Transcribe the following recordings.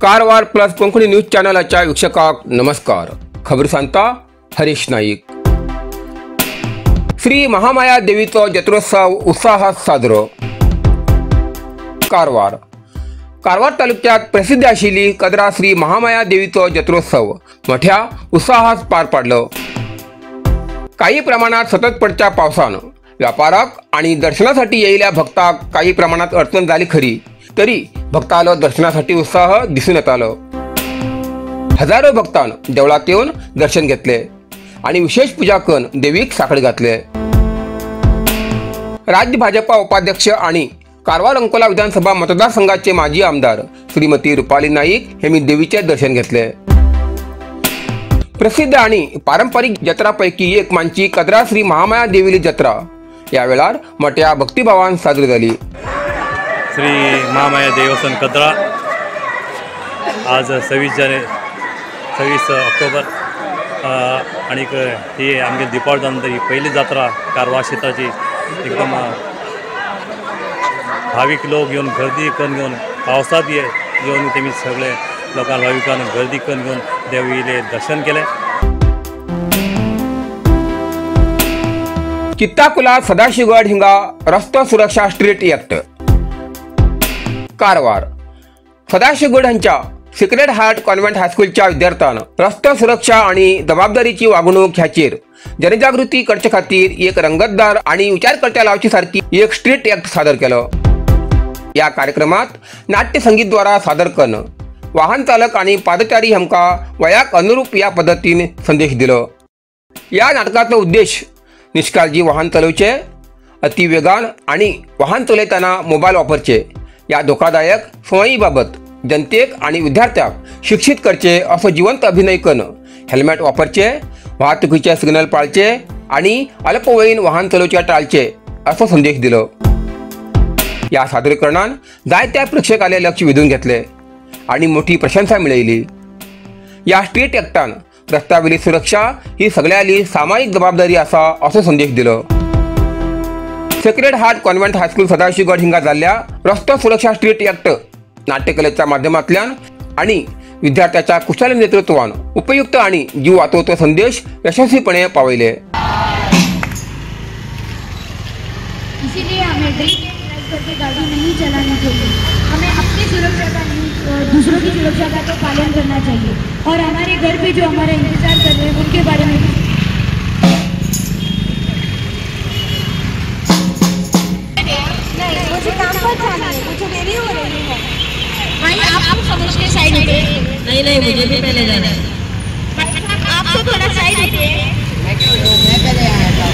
Karwar plus Konkani news चॅनलाच्या वीक्षकांक नमस्कार। खबर सांगता हरीश नाईक। श्री महामाया देवीचो जत्रोत्सव उत्साहात साजरो। कारवार कारवार तालुक्यात प्रसिद्ध आशिल्ली कदरा श्री महामाया देवीचो जत्रोत्सव मोठ्या उत्साहात पार पाडलो। काही प्रमाणात सतत पडच्या पावसान व्यापाराक आणि दर्शनासाठी येयिल्ल्या भक्ताक काही प्रमाणात अडचण जाली खरी, तरी भक्तालो दर्शनासाठी उत्साह दिसून येतालो। हजारो भक्तान देवळात येवन दर्शन घेतले आणि विशेष पूजा करून देवीक साखळी घातले। राज्य भाजपा उपाध्यक्ष आणि कारवार अंकोला विधानसभा मतदारसंघाचे माजी आमदार श्रीमती रुपाली नाईक यांनी देवीचे दर्शन घेतले। प्रसिद्ध आणि पारंपरिक जत्रापैकी एक मानची कदरा श्री महामाया देवीली जत्रा या वेळार मोठ्या भक्तिभावान साजरी झाली। श्री महामाया देवस्थान कदरा आज 26 ऑक्टोबर आनीक ही आमगे दिपावली नंतर ही पयली जात्रा कारवार क्षेत्राची एकदम भावीक लोक येवन गर्दी करून घेवन पावसांत येवन तेमी सगळे लोकांक भाविकांक गर्दी करून घेवन देवीले दर्शन केलें। चित्ताकुला सदाशिवगड हिंगा रस्तो सुरक्षा स्ट्रीट एक्ट। कारवार सदाशिवगड हांच्या सिक्रेड हार्ट कॉन्व्हेंट हायस्कूलच्या विद्यार्थ्यान रस्तो सुरक्षा आणि जबाबदारीची वागणूक ह्याचेर जनजागृती करचे खातीर एक रंगतदार आणि विचारकर्त्या लावची सारखी एक स्ट्रीट एक्ट सादर केलो। या कार्यक्रमात नाट्य संगीत द्वारा सादर करून वाहन चालक आणि पादचारी हमका वयाक अनुरूप या पद्धतीन संदेश दिलो। या नाटकाचो उद्देश निष्काळजी वाहन चलोवचे, अतिवेगान आणि वाहन चलयतना मोबाईल वापरचे या धोकादायक सवयीबाबत जनतेक आणि विद्यार्थ्यांक शिक्षित करचे असो जिवंत अभिनय करून हेल्मेट वापरचे, वाहतुकीचे सिग्नल पाळचे आणि अल्पवयीन वाहन चलोवचे टाळचे असो संदेश दिलो। या सादरीकरणान जायत्या प्रेक्षकाले लक्ष वेधून घेतले आणि मोठी प्रशंसा मिळयली। या स्ट्रीट एक्टान रस्त्यावेली सुरक्षा ही सगळ्यांली सामायिक जबाबदारी आसा असो संदेश दिलो। Sacred heart convent high school Sadashivgad हिंगा जाल्ल्या रस्तो सुरक्षा स्ट्रीट एक्ट नाट्यकलेच्या माध्यमांतल्यान आणि विद्यार्थ्याच्या कुशल नेतृत्वान उपयुक्त आणि जीव वाचवतो संदेश यशस्वीपणे पावयले। इसीलिए हमें ड्रिंक एंड ड्राइव करके गाड़ी नहीं चलानी चाहिए। हमें अपनी सुरक्षा का नहीं, दूसरों की सुरक्षा का तो पालन करना चाहिए और हमारे घर पे जो हमारा इंतजार कर रहे हैं उनके बारे में। नहीं, मुझे काम पर जाना है, मुझे देरी हो रही है। भाई आप समझ के साइड उतरे। नहीं नहीं, मुझे भी पहले जाना है। आप तो थोड़ा साइड उतरे। मैं पहले आया था।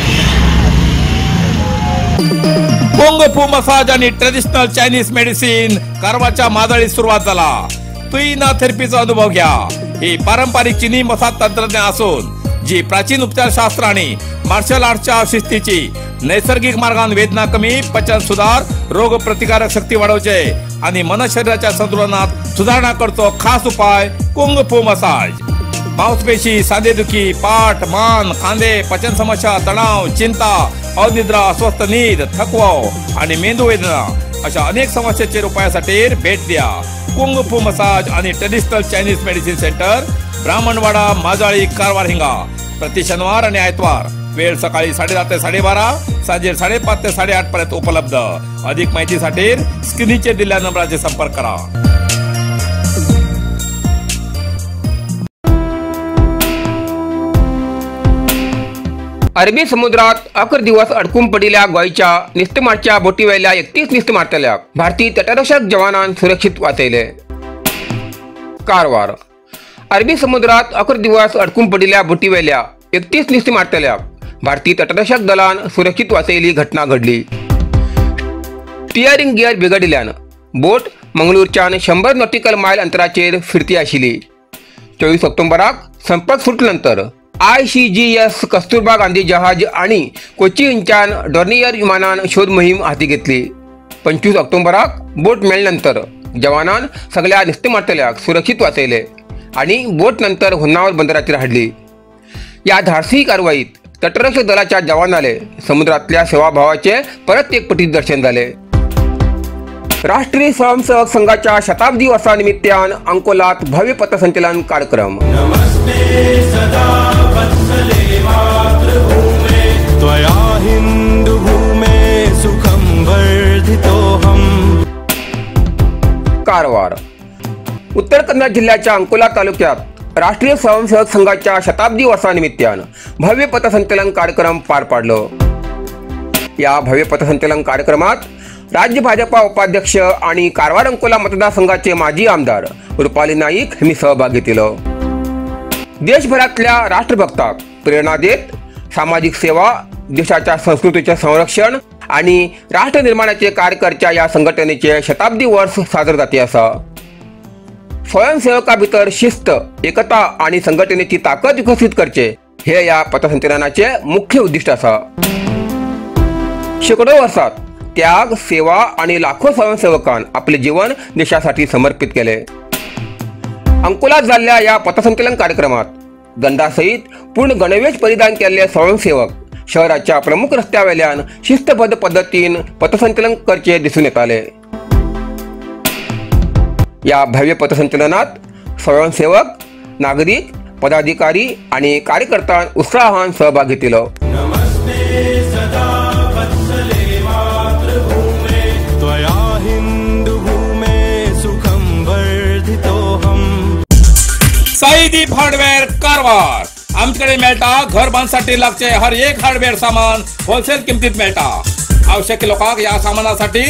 कुंग फू मसाज आणि ट्रेडिशनल चायनीज मेडिसिन कारवारच्या माजळीत सुरुवात झाला। तुईना थेरपीचा अनुभव घ्या। ही पारंपरिक चीनी मसाज तंत्रज्ञान असून जी प्राचीन उपचारशास्त्र आणि मार्शल आर्टच्या शिस्तीची नैसर्गिक मार्गान वेदना कमी, पचन सुधार, रोग प्रतिकारक शक्ती वाढवचे आणि मन शरीराच्या संतुलनात सुधारणा करतो खास उपाय कुंग फू मसाज। मांसपेशी, सांधेदुखी, पाठ, मान, खांदे, पचन समस्या, तणाव, चिंता, अनिद्रा, अस्वस्थ नीद, थकवा आणि मेंदू वेदना अशा अनेक समस्यांचेर उपायासाठी भेट द्या। कुंग फू मसाज आणि traditional Chinese medicine centre, Brahmanwada, Majali, Karwar हिंगा। प्रति शनिवार आणि आयतवार वेळ सकाळी 10:30 ते 12:30, सांजे 5:30 ते 8:30 पर्यंत उपलब्ध। अधिक माहितीसाठी स्क्रीनचे दिलेल्या नंबराचे संपर्क करा। अरबी समुद्रात 11 दिवस अडकून पडिल्ल्या गोंयच्या नुस्तेमारच्या बोटीवेल्या 31 नुस्तेमारतल्याक भारतीय तटरक्षक जवानान सुरक्षित वाचयले। कारवार अरबी समुद्रात 11 दिवस अडकून पडिल्ल्या बोटीवेल्या 31 नुस्तेमारतल्याक भारतीय तटरक्षक दलान सुरक्षित वाचयली घटना घडली। स्टियरिंग गियर बिगडिल्ल्यान बोट मंगळूरच्यान 100 नॉटिकल मायल अंतराचेर फिरती आशिल्ली। 24 ऑक्टोबराक संपर्क सुटले ICGS Kasturba Gandhi जहाज आणि कोची हिंच्यान डॉर्नियर विमानान शोध मोहीम हाती घेतली। 25 ऑक्टोबराक बोट मेळ्ळे नंतर जवानान सगळ्या नुस्तेमारतल्याक सुरक्षित वाचयले आणि बोट नंतर होन्नावर बंदराचेर हाडली. या धाडसी कारवाईत तटरक्षक दलाच्या जवानाले समुद्रातल्या सेवाभावाचे परत एक पटीत दर्शन झाले. राष्ट्रीय स्वयंसेवक संघाच्या शताब्दी वर्षानिमित्तान अंकोलात भव्य पथसंचलन कार्यक्रम. कारवार उत्तर कन्नड जिल्ह्याच्या अंकोला तालुक्यात राष्ट्रीय स्वयंसेवक संघाच्या शताब्दी वर्षानिमित्तान भव्य पथसंचलन कार्यक्रम पार पाडलो. या भव्य पथसंचलन कार्यक्रमात राज्य भाजपा उपाध्यक्ष आणि कारवार अंकोला मतदारसंघाचे माजी आमदार रुपाली नाईक यांनी सहभाग घेतलो. देशभरातल्या राष्ट्रभक्तांक प्रेरणा देत सामाजिक सेवा, देशाच्या संस्कृतीचे संरक्षण आणि राष्ट्रनिर्माणाचे कार्य करच्या या संघटनेचे शताब्दी वर्ष साजरे जाते असा. स्वयंसेवकाभितर शिस्त, एकता आणि संघटनेची ताकद विकसित करचे हे या पथसंचलनाचे मुख्य उद्दिष्ट असा. शेकडो वर्षात त्याग, सेवा आणि लाखो स्वयंसेवकांनी आपले जीवन देशासाठी समर्पित केले. अंकोलात झालेल्या या पथसंचलन कार्यक्रमात गंधासहित पूर्ण गणवेश परिधान केलेले स्वयंसेवक शहराच्या प्रमुख रस्त्यावेल्यान शिस्तबद्ध पद्धतीन पथसंचलन करचे दिसून येत आले. या भव्य पथसंचलनात स्वयंसेवक, नागरिक, पदाधिकारी आणि कार्यकर्त्यां उत्साहान सहभाग घेतलो. साईदीप हार्डवेअर कारवार. आमच्याकडे मेळटा घर बांधसाठी लागचे हर एक हार्डवेअर सामान होलसेल किमतीत मेळटा. आवश्यक लोकांक या सामानासाठी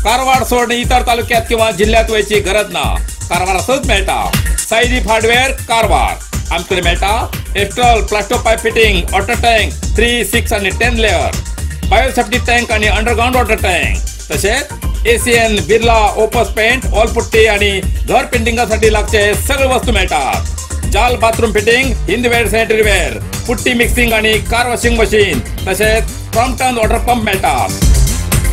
कारवार सोडून इतर तालुक्यात किंवा जिल्ह्यात वयची गरज ना, कारवारातच मेळटा. साईदीप हार्डवेअर कारवार. आमच्याकडे मेळटा Astral plasto pipe fitting, water tank 3, 6 आणि 10 लेअर, बायोसेफ्टी टँक आणि अंडरग्राऊंड वॉटर टँक, तसेच ACN, Birla Opus paint, wall putty आणि घर पेंटिंगासाठी लागचे सगळे वस्तू मिळतात. जाल bathroom fitting, Hindware sanitary ware, putty mixing आणि कार वॉशिंग मशीन, तसेच क्रॉम्प्टन वॉटर पंप मिळतात.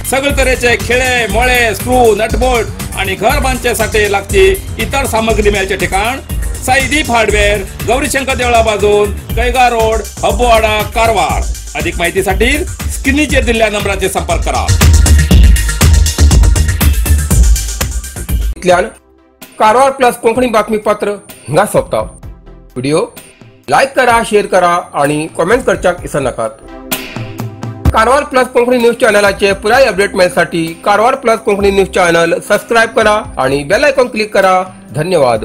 सगळे तऱ्हेचे खिळे, मोळे, स्क्रू, नटबोल्ट आणि घर बांधण्यासाठी लागची इतर सामग्री मिळायचे ठिकाण साईदीप हार्डवेअर, गौरीशंकर देवळा बाजून, कैगा रोड, हब्बोवाडा, कारवार. अधिक माहितीसाठी स्क्रीनचेर दिलेल्या नंबराचे संपर्क करा. इतल्यान कारवार प्लस कोंकणी बातमीपत्र हिंगा सोंपता. व्हिडिओ लायक करा, शेअर करा आणि कॉमेंट करच्याक विसरनाकात. कारवार प्लस कोंकणी न्यूज चॅनलाचे पुराय update मेळसाठी Karwar plus Konkani news channel subscribe करा आणि बेल आयकॉन क्लिक करा. धन्यवाद.